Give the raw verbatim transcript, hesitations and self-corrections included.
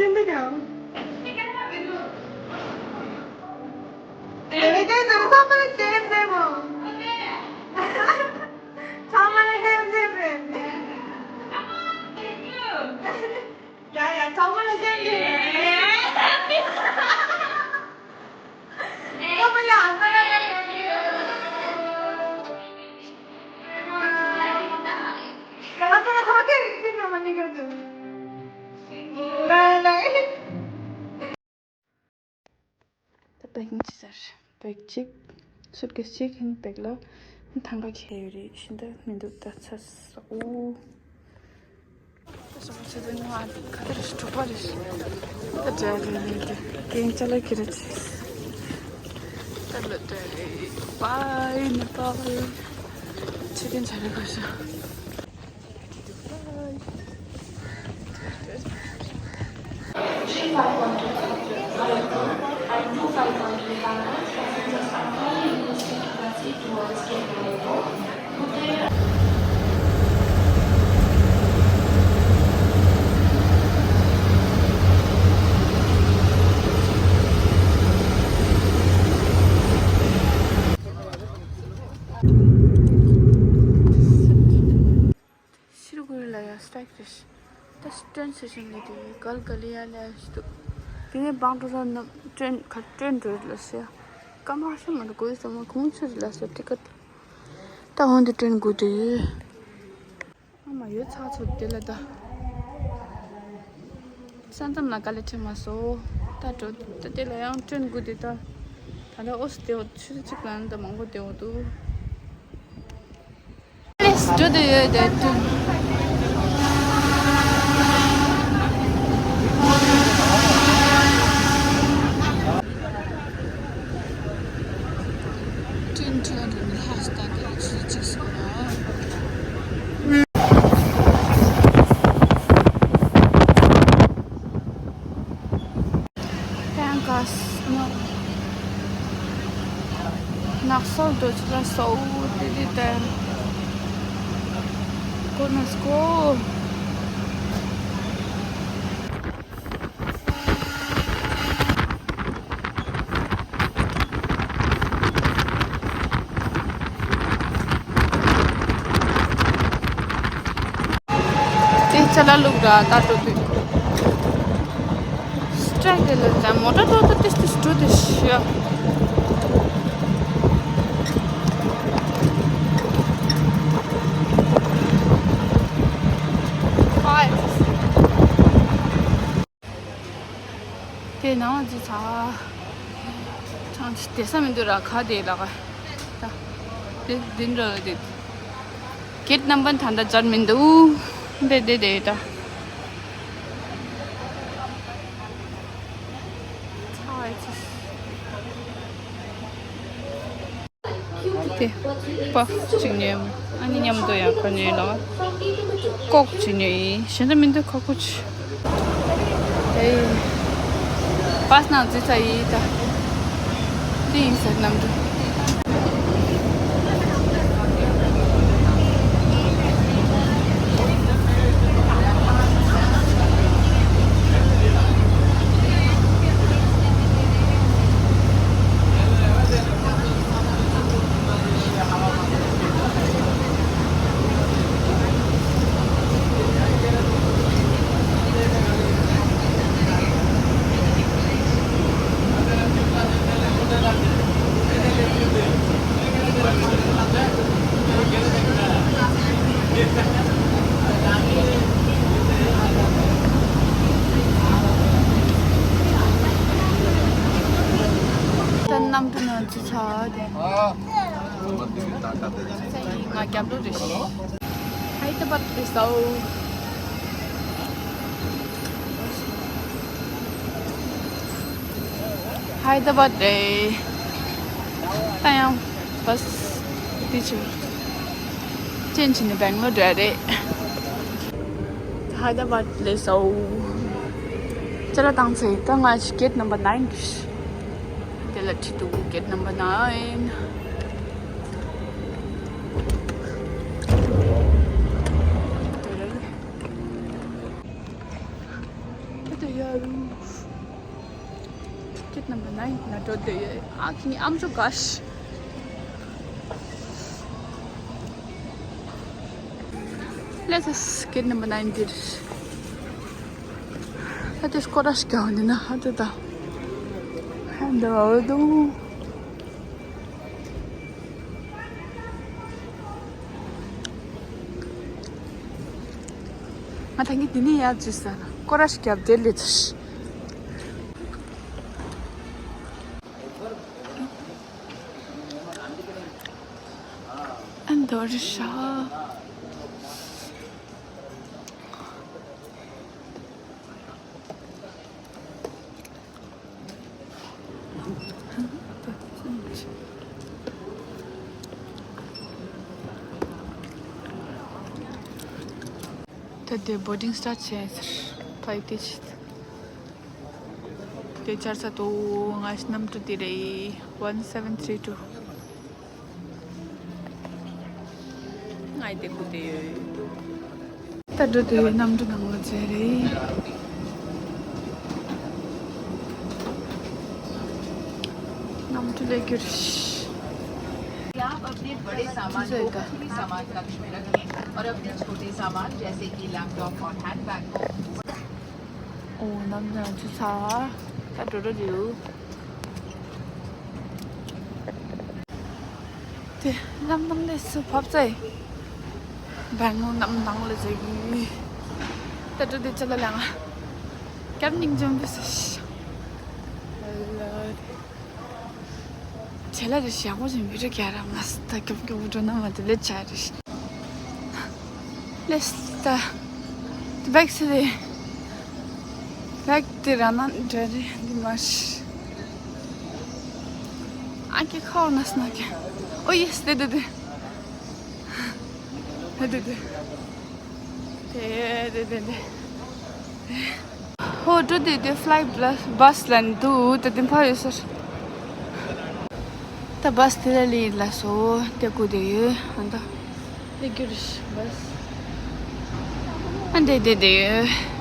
ཚང་མ་ལ་ལྟོས་ནས་རེད། ཡ་ཡ། ཚང་མ་ལ་ལྟོས་ནས་རེད། ཚང་མ་ལ་ལྟོས་ནས་རེད། ད་བེག་གཉིས་ཟེར། བེག་གཅིག་སུཊ་ཀེས་གཅིག་ཧིན་བེག་ལ་ཐང་ག་ཁྱེར་ཡོད་རེད། ཤིན་ཏུ་མི་འདུག་ད་ཚ་སོ། ད་སོང་ཚེ་དེ་ནང་ཁ་ཐར་གྲོགས་པོ་རེད། ད་འདྲ་རེད་རེད་རེད། རྐྱེན་ཅ་ལག་ཁྱེར་རེད། ད་ལོ་འདྲ་རེད། བའི་ནེ་པཱལ། ཆེ་དེ་འདྲ་རེད་གོ་ཤ། Three five one two Khartoum and two five one two Bangkok passengers are currently requested to proceed towards Gate Number four. ཤི་རུ་ཀུ་རི་ལ་ཡ་སི་ཊེག་རེད། ད་ཊེན་སི་ཊེ་ཤན་ལས་དེ་གལ་ག་ལི་ཡ་ལ་ཡ་ཞིག་འདུག་དེ་ནས་བང་ཀྲོ་ར་ནང་ཊེན་ག་ཊེན་འགྲོ་ལ་སི་ཡ། སྐར་མ་ཤི་མ་འདུག་གོ་ཡི་ས་མ་གོང་ཆེ་རེད་ལ་སི་ཊི་ཀེ་ཊི། ད་འོན་ཏེ་ཊེན་སྒུག་དེ་ཡོད། ཨ་མ་ཡོད་ཚ་ཚོད་དེ་ལ་ད། ས་མཚམས་ལ་དཀའ་ལས་འཕྲད་མ་སོང་། ད་འགྲོ་ད་དེ་ལ་ཡང་ཊེན་སྒུག་དེ་ད། ད་ལྟ་ཨོ་སི་དེ་འོ་ཆུ་ཚོད་གཅིག་ལ་ནི་ད་མང་པོ་དེ་འོ་འདུག་ཨེ་ལེས་འགྲོ་དུ་ཡོད་དེ་དུ། ཊེན་ཊེན་རུ་ལྷ་ས་ད་ཆུ་གཅིག་སོང་ན། ཀན་ཀ་སི་ནོ། ནགས་སོ་འགྲོ་ཆུ་ལ་སོ་དེ་དེ་དེ། Goodness go. དེ་ཅ་ལག་བླུགས་ར་ད་འགྲོ་དུས། སི་ཊེག་དེ་ལ་ད་མོ་ཊ་འགྲོ་ད་ཏིས་ཏིས་འགྲོ་དེ་ཤི་ཡ། དེ་ནང་ཅི་ཚ། ཚང་ཅི་དེ་ས་མི་འདུག་ར་ཁ་དེ་ལ་ག་ད། དེ་དེ་འདྲ་དེ། གེ་ཊི་ནམ་བར་ད་ལྟ་སྦྱར་མི་འདུག་དེ་དེ་དེ་ད། ཚ་ཨེ་ཚ། དེ། པ་ཕ་གཅིག་ཉོས། ཨ་ནི་མཉམ་དུ་ཡང་ཁ་ཉོས་ལ། ཀོག་གཅིག་ཉོས་ཡིན། གཞན་དུ་མི་འདུག་ཁ་ཁུ་ཆུ། ཨེ། པཱས་ནང་འཛུལ་ཚར་ཡིན་ད། དེ་ཡིན་ཟེར་ནམ་འདུག་ད་གནམ་གྲུ་ནང་ཅི་ཆགས་དེ། ང་རྒྱབ་ལོགས་རེད། ཧའི་ད་བད་རེད་སོ། ཧའི་ད་བད་རེད། ད་ཡང་བ་སི་དེ་ཆུ་ཅན་ཆི་ནི་བེང་ལོར་འགྲོ་ཡ་རེད། ཧའི་ད་བད་ལས་སོ། ཅ་ལག་བཏང་ཚེ་ད་ང་ཞིག་གེ་ཊི་ནམ་བར་ནའིན་གི། དེ་ལ་ཁྲིད་འདུག་གེ་ཊི་ནམ་བར་ནའིན། དེ་ལ་ད་ཡ་རུ་ ཨ་ཡིན་ན་འགྲོ་འདོད་ཡོད། ཨ་ཁྱི་ངའི་ཨམ་ཅོག་ག་ཤི། Let us get number nine, dear. That is Korash County, na? How to tell? And the road. ང་ད་ངས་འདི་ནས་ཡར་འཛུལ་ས། སྐོར་ར་ཞིག་བརྒྱབ་དེ་སླེབས་ཚར། ཨ་མདོ་རི་ཤ། ད་དེ་བོར་ཌིང་སི་ཊར་ཊི་བྱས་ཟེར། ཕ་ཡི་དེ་ཆེད་དེ་ཆར་ས་དོ། ང་ཞི་གནམ་གྲུ་དེ་རེད། One seven three two. ང་ཡི་དེ་ཁུ་དེ་ཡོད། ད་འགྲོ་དེ་གནམ་གྲུ་ནང་ལ་འཛུལ་རེད། གནམ་གྲུ་སླེབས་རྒྱུ་རེད། आप अपने बड़े सामान को ऊपरी सामान कक्ष में रखें और अपने छोटे सामान जैसे कि लैपटॉप और हैंडबैग को ཨོ་གནམ་གྲུ་ནང་ཚུད་ཚར། ད་འགྲོ་འགྲོ་དུས། དེ་གནམ་གནམ་ལས་སུ་བབས་ཚེ། བང་གནམ་ནང་ལ་འཛུལ་ཡོད། ད་འགྲོ་དེ་ཅི་ལ་ལ་ང་། སྐྱབས་སྙིང་རྗེ་མོ་དེ་སུ་ཤི། བྱེད་ལ་རེ་ཞག་པོ་ཅན་བི་ཌིའོ་རྒྱག་ར་མ་སི་ད་སྐྱོབ་སྐྱོབ་འགྲོ་ན་མ་དེ་ལས་བྱ་རེ་ཤི། ལས་ད་བེག་སི་རེ་བེག་དེ་ར་ན་འདྲ་རེ་འདི་མ་ཤི། ཨ་ཀེ་ཁའོ་ན་སི་ན་ཀེ། ཨོ་ཡེ་སི་དེ་དེ་དེ་དེ་དེ་དེ། དེ་དེ་དེ་དེ། ཧོ་འགྲོ་དེ་དེ་ཕ་ལའི་བྷ་སི་ལ་འདུག་དེ་དེ་ཕ་ཡོད་ས། ད་བྷ་སི་དེ་ལ་ལི་ལ་སོ་དེ་ཀུ་དེ་ཡོད་ཨ་ད། དེ་གྱུར་བྷ་སི་ཨ་འདྲེ་དེ་དེ་ཡོད།